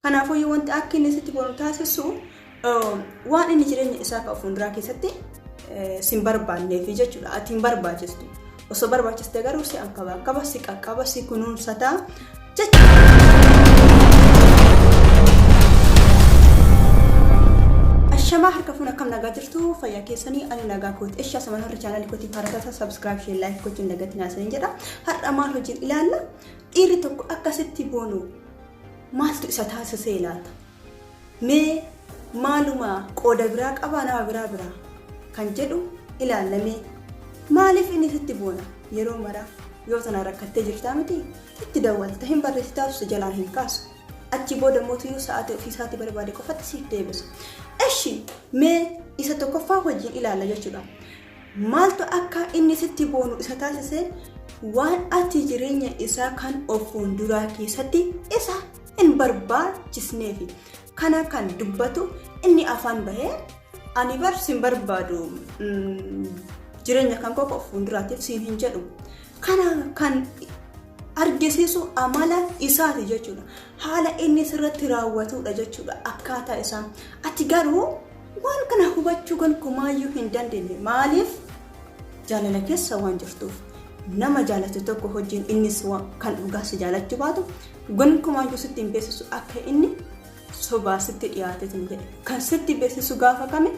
Kanaafuu wanti akka inni sitti boonu taasisu waan inni jireenya isaa kan fuulduraa keessatti sin barbaanneef jechuudha. Ati hin barbaachistu. Osoo barbaachiste garuu si ankabaakaba, si qaqqaba, si kunuunsataa jechuudha. Ashamaa harka fuun akkam nagaa jirtu fayyaa keessanii ani nagaa kooti. Eshaa sama har'a chaanaalii kootii faaratataa subscribe share like gochuun dagatiin haasa'in jedha. Har'a maal hojiin ilaalla? Dhiirri tokko akkasitti boonu maaltu isa taasisee laata? Mee maaluma qooda biraa qabaa nama biraa biraa kan jedhu ilaallamee maaliif inni sitti boona yeroo maraa yoo sana rakkattee jirtaa miti itti dawwalta hin barreessitaaf si jalaa hin kaasu. Achi booda mootiyyuu sa'aatii ofii isaatii barbaade qofatti siif deebisa. Eshi mee isa tokkoffaa wajjin ilaalla jechuudha. Maaltu akka inni sitti boonu isa taasise waan ati jireenya isaa kan of fuulduraa keessatti isa hin barbaachisneefi. Kana kan dubbatu inni afaan bahee ani bar sin barbaadu jireenya kan koo of fuulduraatiif siin hin jedhu. Kana kan argisiisu amala isaati jechuudha. Haala inni sirratti raawwatudha jechuudha akkaataa isaa. Ati garuu waan kana hubachuu gonkumaayyuu hin dandeenye. Maaliif? Jaalala keessa waan jirtuuf. Nama jaalatu tokko hojiin innis kan dhugaa si jaalachuu baatu gonkumaayyuu sitti hin beeksisu akka inni sobaa sitti dhiyaateetiin jedhe. Kan sitti beeksisu gaafa kame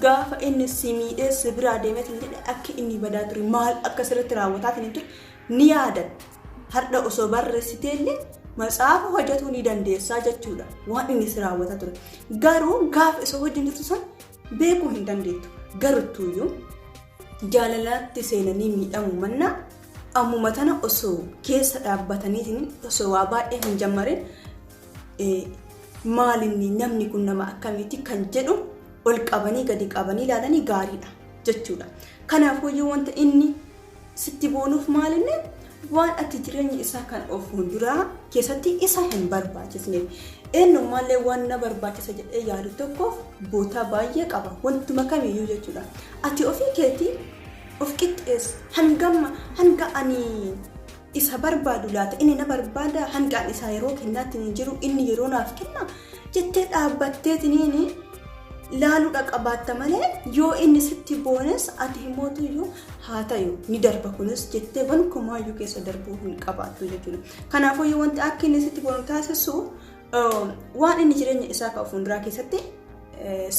gaafa inni si miidhee si biraa deemeetiin jedhe akka inni badaa ture maal akka sirriitti raawwataatiin ture ni yaadatta. Har'a osoo barreessiteellee matsaafa hojjetuu ni dandeessaa jechuudha waan inni si raawwataa ture. Garuu gaafa isa wajjin jirtu san beekuu hin dandeettu. Garuttuuyyuu jaalalatti seenanii miidhamuu mannaa ammuma tana osoo keessa dhaabbataniitiin osoo waa baay'ee hin jammarin maalinni namni kun nama akkamiiti kan jedhu ol qabanii gadi qabanii ilaalanii gaariidha jechuudha. Kanaafuu wanta inni sitti boonuuf maalinni waan ati jireenya isaa kan of fuulduraa keessatti isa hin barbaachisneef. Eenyummaallee waan na barbaachisa jedhee yaadu tokkoof bootaa baay'ee qaba. Wantuma kamiyyuu jechuudha. Ati ofii keetii of qixxeessi. Hanga ani isa barbaadu laata inni na barbaada hanga ani isaa yeroo kennaatti hin jiru inni yeroo naaf kenna jettee dhaabbatteetiniin laaluudha qabaatta malee yoo inni sitti boones ati himootuyyuu haa ta'u ni darba kunis jettee gonkumaayyuu keessa darbuu hin qabaattu jechuudha. Kanaafuu wanti akka inni sitti boonu taasisu waan inni jireenya isaa kan fuulduraa keessatti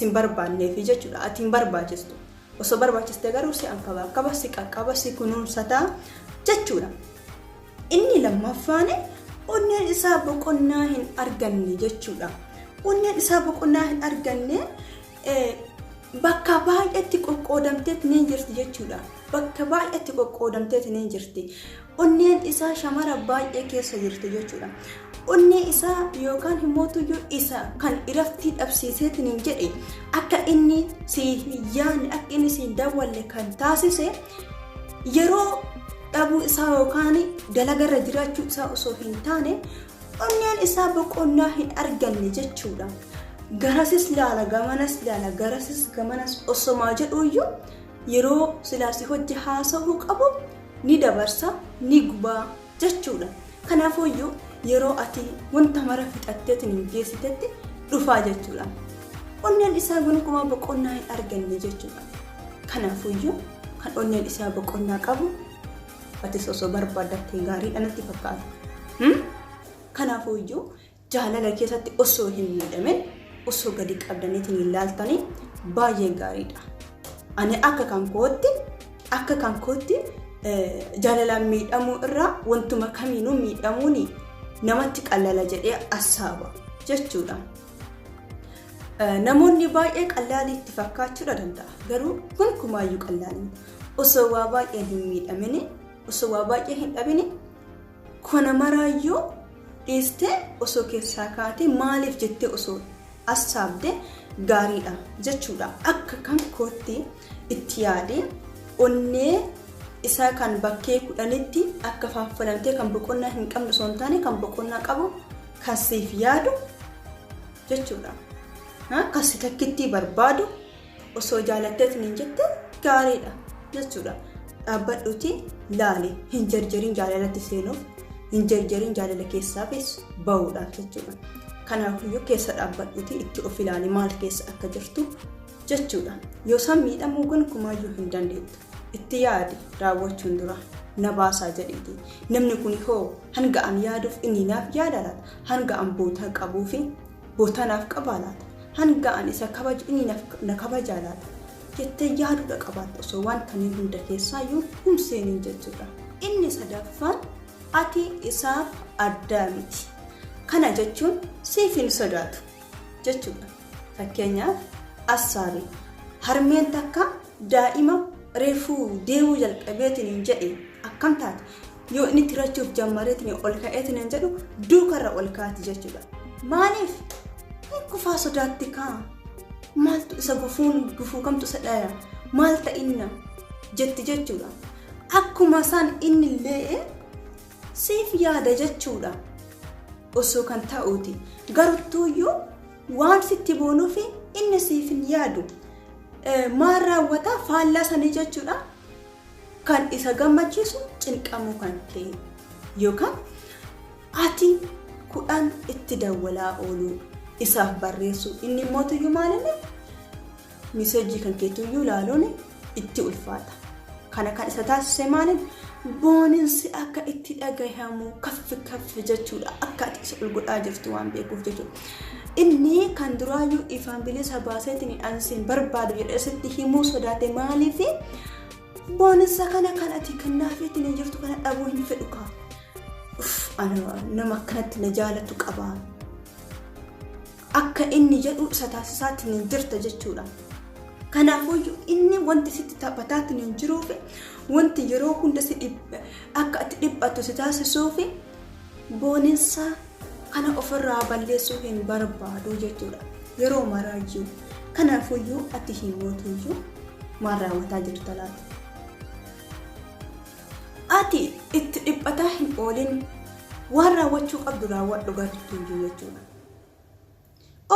sin barbaanneef jechuudha. Ati hin barbaachistu. Osoo barbaachiste garuu si ankabaakaba, si qaqqaba, si kunuunsataa jechuudha. Inni lammaffaan onneen isaa boqonnaa hin arganne jechuudha. Onneen isaa boqonnaa hin arganne bakka baay'eetti qoqqoodamteet ni jirti jechuudha. Bakka baay'eetti qoqqoodamteet ni jirti. Onneen isaa shamara baay'ee keessa jirti jechuudha. Onnee isaa yookaan himmootuyyuu isa kan iraftii dhabsiiseetiin hin jedhe akka inni si hin yaadne akka inni si hin dawwalle kan taasise yeroo dhabuu isaa yookaan dalagarra jiraachuu isaa osoo hin taane onneen isaa boqonnaa hin arganne jechuudha. Garasis laala gamanas laala garasis gamanas osomaa jedhuyyuu yeroo silaasi hojii haasa'uu qabu ni dabarsa ni gubaa jechuudha. Kanaafuyyuu yeroo ati wanta mara fixatteetiin hin geessitetti dhufaa jechuudha. Onneen isaa gonkumaa boqonnaa hin arganne jechuudha. Kanaafuyyuu kan onneen isaa boqonnaa qabu atis osoo barbaaddattee gaariidha natti fakkaata. Kanaafuyyuu jaalala keessatti osoo hin miidhamin osoo gadi qabdaniitiin hin laaltanii baay'ee gaariidha. Ani akka kan kootti jaalalaan miidhamuu irraa wantuma kamiinuu miidhamuun namatti qallala jedhee assaaba jechuudha. Namoonni baay'ee qallaalii itti fakkaachuudha danda'a. Garuu gonkumaayyuu qallaalii osoo waa baay'een hin miidhamin osoo waa baay'ee hin dhabin kana maraayyuu dhiistee osoo keessaa kaatee maaliif jettee osoo assaabde gaariidha jechuudha. Akka kan kootti itti yaade onnee isaa kan bakkee kudhanitti akka faanfalamtee kan boqonnaa hin qabne osoo hin taane kan boqonnaa qabu kan siif yaadu jechuudha. Kan si takkitti barbaadu osoo jaalatteetiin hin jette gaariidha jechuudha. Dhaabbadhuuti laali hin jarjarin jaalalatti seenuuf hin jarjarin jaalala keessaafis bahuudhaaf jechuudha. Kanaafiyyuu keessa dhaabbadhuuti itti of ilaali maal keessa akka jirtu jechuudha. Yoo san miidhamuu gonkumaayyuu hin dandeettu. Itti yaadi raawwachuun dura na baasaa jedhiiti. Namni kun hoo hanga an yaaduuf inni naaf yaada laata? Hanga an bootaa qabuufi bootaa naaf qabaa laata? Hanga an isa kabaju inni na kabajaa laata? Jettee yaaduudha qabaatta osoo waan kanneen hunda keessaayyuu hin seeniin jechuudha. Inni sadaffaan ati isaaf addaa miti. Kana jechuun siif hin sodaatu jechuudha. Fakkeenyaaf assaabii harmeen takka daa'ima reefuu deemuu jalqabeetiin hin jedhe akkam taate yoo inni tirachuuf jammareetiin ol ka'eetiin hin jedhu duukarra ol kaati jechuudha. Maaliif hin kufaa sodaatti kaa? Maaltu isa gufuun gufuu kamtu isa dhaya? Maal ta'inna jetti jechuudha. Akkuma isaan inni illee siif yaada jechuudha. Osoo kan ta'uuti. Garuttuuyyuu waan sitti boonuuf inni siif hin yaadu. Maal raawwataa faallaa sanii jechuudha. Kan isa gammachiisu cinqamuu kan ta'e yookaan ati 10 itti dawwalaa ooluu isaaf barreessu inni immoo maalinni miseejii kan keetuyyuu ilaaluun itti ulfaata. Kana kan isa taasise maaliin booninsi akka itti dhagahamu kaffi kaffi jechuudha. Akka ati isa ol godhaa jirtu waan beekuuf jechuudha. Inni kan duraayyuu ifaan bilisa baaseetiin ansiin barbaadu jedhee sitti himuu sodaate maaliif booninsa kana kan ati kennaafeetiin jirtu kana dhabuu hin fedhu kaa. Nama akkanatti na jaalatu qaba. Akka inni jedhu isa taasisaatiin hin jirta jechuudha. Kanaafuyyuu inni wanti sitti taphataatiin hin jiruuf wanti yeroo hunda si akka ati dhiphattu si taasisuuf booninsa kana ofirraa balleessuu hin barbaadu jechuudha. Yeroo maraayyuu. Kanaafuyyuu ati himootuyyuu maal raawwataa jirta laata? Ati itti dhiphataa hin oolin waan raawwachuu qabdu raawwadhu gartuuyyuu jechuudha.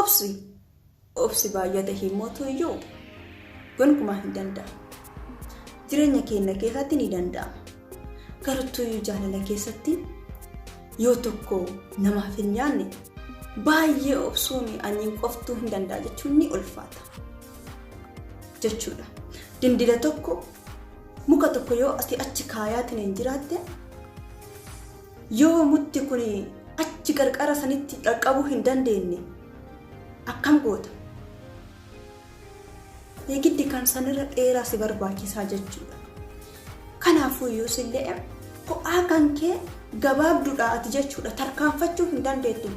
Obsi obsi baay'ate himootuyyuu gonkumaa hin danda'amu. Jireenya keenya keessatti ni danda'ama. Gartuuyyuu jaalala keessatti yoo tokko namaaf hin nyaanne baay'ee obsuun ani qoftuu hin danda'a jechuun ni ulfaata jechuudha. Dindila tokko muka tokko yoo asii achi kaayaatiin hin jiraatte yoo mutti kun achi qarqara sanitti qaqqabuu hin dandeenye akkam goota? Eegiddi kan sanirra dheeraa si barbaachisaa jechuudha. Kanaafuyyuu sillee ho'aa kan kee gabaabduudha ati jechuudha. Tarkaanfachuu hin dandeettu.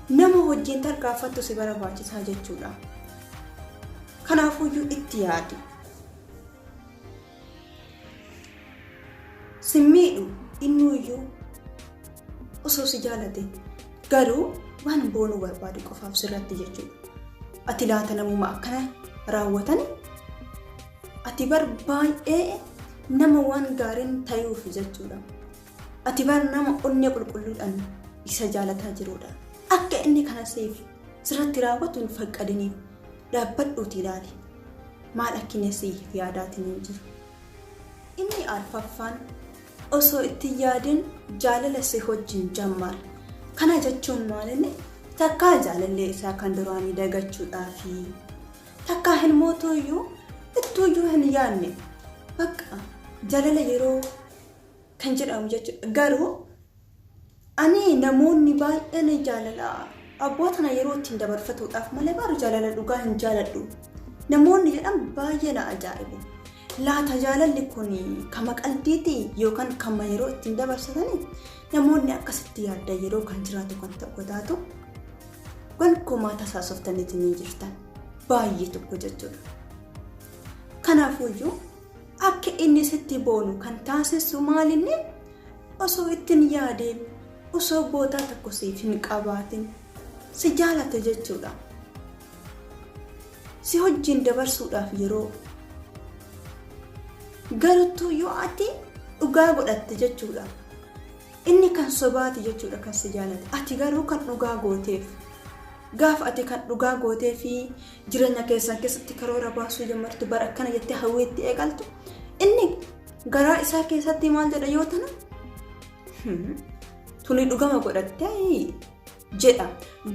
Nama wajjin tarkaanfattu si barbaachisaa jechuudha. Kanaafuyyuu itti yaadi. Si miidhu innuyyuu osoo si jaalate garuu waan boonuu barbaadu qofaaf sirratti jechuudha. Ati laata namuma akkana raawwatan ati bar baay'ee nama waan gaariin ta'uuf jechuudha. Ati bar nama onnee qulqulluudhaan isa jaalataa jirudha. Akka inni kana siif sirratti raawwatu hin faqqadiniif dhaabbadhuuti ilaali. Maal akkinni siif yaadaatiin hin jiru. Inni arfaffaan osoo itti yaadin jaalala si wajjin jammara. Kana jechuun maalinni takkaa jaalallee isaa kan duraanii dagachuudhaafi takkaa hin mootuyyuu ittuuyyuu hin yaadne bakka jaalala yeroo kan jedhamu jechuudha. Garuu ani namoonni baay'een jaalala abboota yeroo ittiin dabarfatuudhaaf malee baru jaalala dhugaa hin jaaladhu. Namoonni jedhan baay'ee na ajaa'ibu. Laata jaalalli kun kama qaldiiti yookaan kama yeroo ittiin dabarsatanii namoonni akkasitti yaadda yeroo kan jiraatu kan ta'u taatu gonkumaa tasaasoftaniitiin ni jirtan baay'ee tokko jechuudha. Kanaafuyyuu akka inni sitti boonu kan taasisu maalinni osoo ittiin yaadeen osoo bootaa tokko siif hin qabaatin si jaalate jechuudha. Si wajjin dabarsuudhaaf yeroo gartuu yoo ati dhugaa godhatte jechuudha. Inni kan sobaati jechuudha kan si jaalate. Ati garuu kan dhugaa gooteef gaafa ati kan dhugaa gootee fi jireenya keessan keessatti karoora baasuu jammartu bara akkana jettee hawwiitti eegaltu inni garaa isaa keessatti maal jedha yoo tana tuni dhugama godhattee jedha.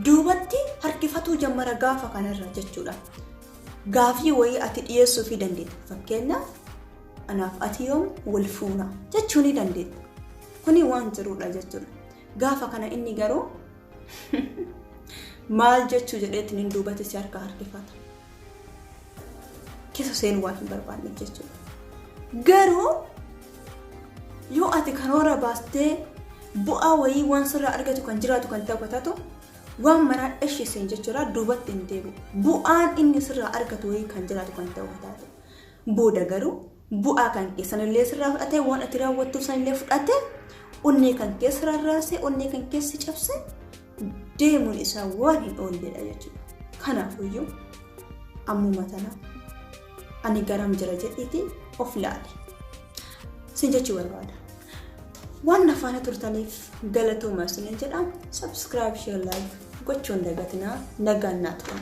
Duubatti harkifatuu jammara gaafa kanarra jechuudha. Gaafii wayii ati dhiyeessuufii dandeetta. Fakkeenyaaf, anaaf ati yoom wal fuuna jechuu ni dandeetta. Kuni waan jirudha jechuudha. Gaafa kana inni garuu maal jechuu jedheetiin duubatti si harka harkifata. Keessa seenuu waan hin barbaanneef jechuudha. Garuu yoo ati karoora baastee bu'aa wayii waan sirraa argatu kan jiraatu kan ta'u taatu, waan maraa dheessiseen jechuudha, duubatti hin deebi'u. Bu'aan inni sirraa argatu wayii kan jiraatu kan ta'u taatu. Booda garuu bu'aa kan keessanillee sirraa fudhatee, waan ati raawwattuuf sanillee fudhatee, onnee kan keessa rarraasee, onnee kan keessa cabsee deemuun isaa waan hin oolledha jechuudha. Kanaafuyyuu ammuma tana ani garam jira jedhiitii of laali. Sin jechuu barbaada. Waan na faana turtaniif galatooma isiniin jedha. Subscribe, share, like gochuun dagatinaa. Nagaan naa tura.